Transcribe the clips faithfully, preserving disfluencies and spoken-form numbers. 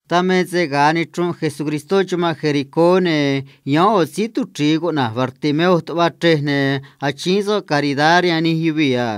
Dan me se ga̱a nichrunꞌ Jesucristó chumanꞌ Jericó, ne̱ yáán ꞌo̱ síí tuchri̱i cuꞌna̱j Bartimeo tuꞌva chrej, ne̱ achíín soꞌ caridad rihaan nij yuvii̱ a.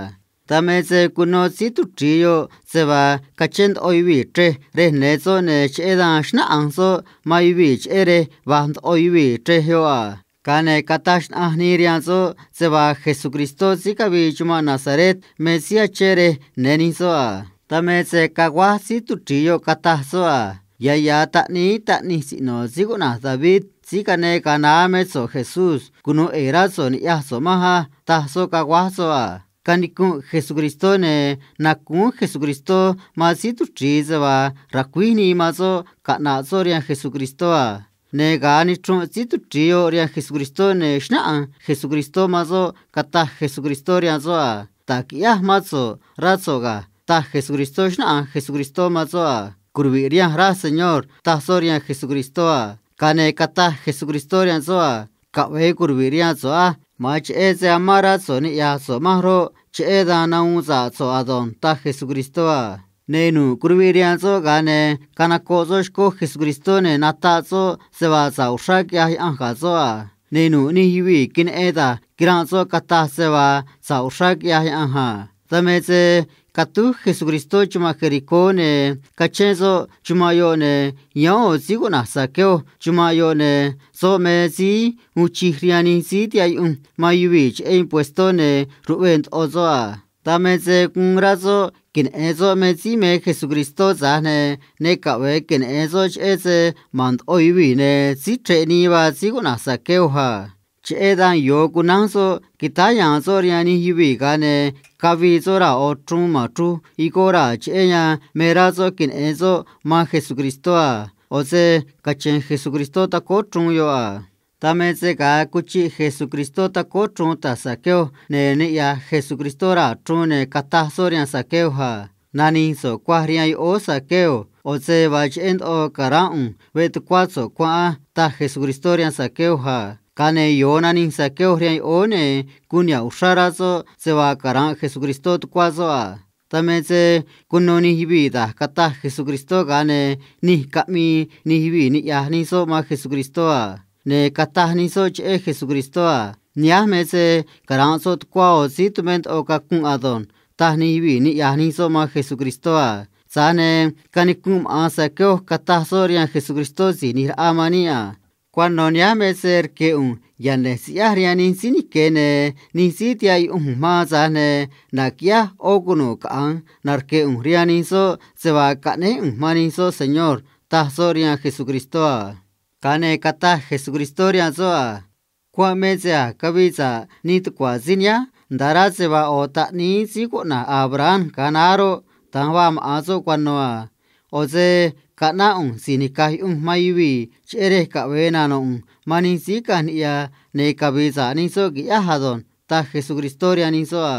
Dan me se cuno síí tuchri̱i yoꞌ se vaa cachén ndoꞌo yuvii̱ chrej rej ne̱ soꞌ, ne̱ cheꞌé dan xnáꞌanj soꞌ man yuvii̱ cheꞌé rej va̱j ndoꞌo yuvii̱ chrej yoꞌ a. Ga̱a ne̱ cataj xnaꞌanj nii rihaan soꞌ se vaa Jesucristó síí cavii chumanꞌ Nazaret me síí achén rej ne̱ nij soꞌ a. Dan me se caguáj síí tuchri̱i yoꞌ, cataj soꞌ a: ―Ya̱ ya̱ taꞌníí taꞌnij siꞌno̱ síí cuꞌna̱j David síí caꞌneꞌ ga̱a naá mé so̱ꞌ, Jesús. Cunu̱u ꞌe̱e̱ rá so̱ꞌ ni̱ꞌyaj so̱ꞌ manj á ―taj soꞌ, caguáj soꞌ a. Canicunꞌ Jesucristó, ne̱ nacúún Jesucristó man síí tuchri̱i se vaa ra̱cuíj nii man soꞌ caꞌna̱ꞌ soꞌ rihaan Jesucristó a. Ne̱ ga̱a nichrunꞌ síí tuchri̱i yoꞌ rihaan Jesucristó, ne̱ xnáꞌanj Jesucristó man soꞌ, cataj Jesucristó rihaan soꞌ a: ―Da̱j quiꞌyáj mán so̱ꞌ, rá so̱ꞌ ga̱ ―taj Jesucristó, xnáꞌanj Jesucristó man soꞌ a. ―Curuvi̱ꞌ rihanj, raj Señor ―taj soꞌ rihaan Jesucristó a. Ga̱a ne̱ cataj Jesucristó rihaan soꞌ a: ―Caꞌve̱e curuvi̱ꞌ rihaan so̱ꞌ á. Ma̱an cheꞌé se amán rá so̱ꞌ niꞌya̱j so̱ꞌ manj roꞌ, cheꞌé dan nahuun sa̱ꞌ so̱ꞌ ado̱nj ―taj Jesucristó a. Ne̱ nu̱ꞌ curuviꞌ rihaan soꞌ, ga̱a ne̱ canocoꞌ soꞌ xcó Jesucristó, ne̱ nataꞌ soꞌ se vaa sa̱ꞌ uxrá quiꞌyaj Yaꞌanj ga̱ soꞌ a. Ne̱ nu̱ꞌ nij yuvii̱ queneꞌen da̱j quiranꞌ soꞌ, cataj se vaa sa̱ꞌ uxrá quiꞌyaj Yaꞌanj a. Dan me se catúj Jesucristó chumanꞌ Jericó, ne̱ cachén soꞌ chumanꞌ yoꞌ, ne̱ yáán ꞌo̱ síí cuꞌna̱j Zaqueo chumanꞌ yoꞌ, ne̱ soꞌ me síí uun chij rihaan nij síí tihaꞌ yuꞌunj man yuvii̱ cheꞌé impuestó, ne̱ ruꞌvee ndoꞌo soꞌ a. Dan me se guun rá soꞌ queneꞌe̱n soꞌ me síí me Jesucristó, tza̱j ne̱ ne caꞌve̱e queneꞌe̱n soꞌ cheꞌé se ma̱n ndoꞌo yuvii̱, ne̱ síí chre̱ꞌ nii vaa síí cuꞌna̱j Zaqueo a. Cheꞌé dan yo̱o cunánj soꞌ quitáá ya̱a̱n soꞌ rihaan nij yuvii̱, ga̱a ne̱ cavii soꞌ raa̱ ꞌo̱ chruun ma̱n chruj higó raa̱ cheꞌé yan me rá soꞌ queneꞌe̱n soꞌ man Jesucristó a. ꞌO̱ se cache̱n Jesucristó tacóó chruun yoꞌ a. Dan me se ga̱a cuchiꞌ Jesucristó tacóó chruun ta̱j Zaqueo, ne̱ niꞌya̱j Jesucristó raa̱ chruun, ne̱ cataj soꞌ rihaan Zaqueo a: ―Nani̱j so̱ꞌ cuaj rihaan yoꞌóó, Zaqueo. ꞌO̱ se vaa cheꞌé ndoꞌo ca̱ráán ꞌu̱nj veꞌ tucuá so̱ꞌ cuanꞌ á ―taj Jesucristó rihaan Zaqueo a. Ga̱a ne̱ yo̱o nani̱j Zaqueo rihaan yoꞌóó, ne̱ guun niha̱ꞌ uxrá rá soꞌ se vaa ca̱ra̱nꞌ Jesucristó tucuá soꞌ a. Dan me se cuno nij yuvii̱ da̱j cataj Jesucristó, ga̱a ne̱ nij caꞌmii nij yuvii̱ niꞌya̱j nij soꞌ man Jesucristó a. Ne̱ cataj nij soꞌ cheꞌé Jesucristó a: ―Nihánj me se cara̱nꞌ soꞌ tucuá ꞌo̱ síí tumé ndoꞌo cacunꞌ ado̱nj ―taj nij yuvii̱ niꞌya̱j nij soꞌ man Jesucristó a. Tza̱j ne̱ canicunꞌ maꞌa̱n Zaqueo, cataj soꞌ rihaan Jesucristó Si̱j ꞌNi̱j Raꞌa man níꞌ a: ―Cuano̱ nihánj me se rque̱ ꞌu̱nj ya̱nj ne̱j siꞌyáj rihaan nij síí nique̱ ne̱ nij síí tihaꞌ yuꞌunj ꞌu̱nj man, tza̱j ne̱ naquiꞌyáj ꞌó cunu̱ꞌ caꞌa̱nj narque̱ ꞌu̱nj rihaan nij soꞌ se vaa caꞌnéj ꞌu̱nj man nij soꞌ, Señor ―taj soꞌ rihaan Jesucristó a. Ga̱a ne̱ cataj Jesucristó rihaan soꞌ a: ―Cuanꞌ me se a̱j cavii sa̱ꞌ nij tucua̱ síí nihánj nda̱a rá se vaa ꞌo̱ taꞌníí síí cuꞌna̱j Abraham ga̱a naá roꞌ, da̱nj vaa maꞌa̱n soꞌ cuano̱ a. ꞌO̱ se caꞌnáꞌ ꞌu̱nj Si̱j Nica̱j Yuꞌunj man yuvii̱ cheꞌé rej caꞌve̱e nano̱ꞌ ꞌu̱nj man nij síí caꞌanj niꞌya̱, ne̱ cavi̱i̱ sa̱ꞌ nij soꞌ qui̱ꞌyáj ado̱nj ―taj Jesucristó rihaan nij soꞌ a.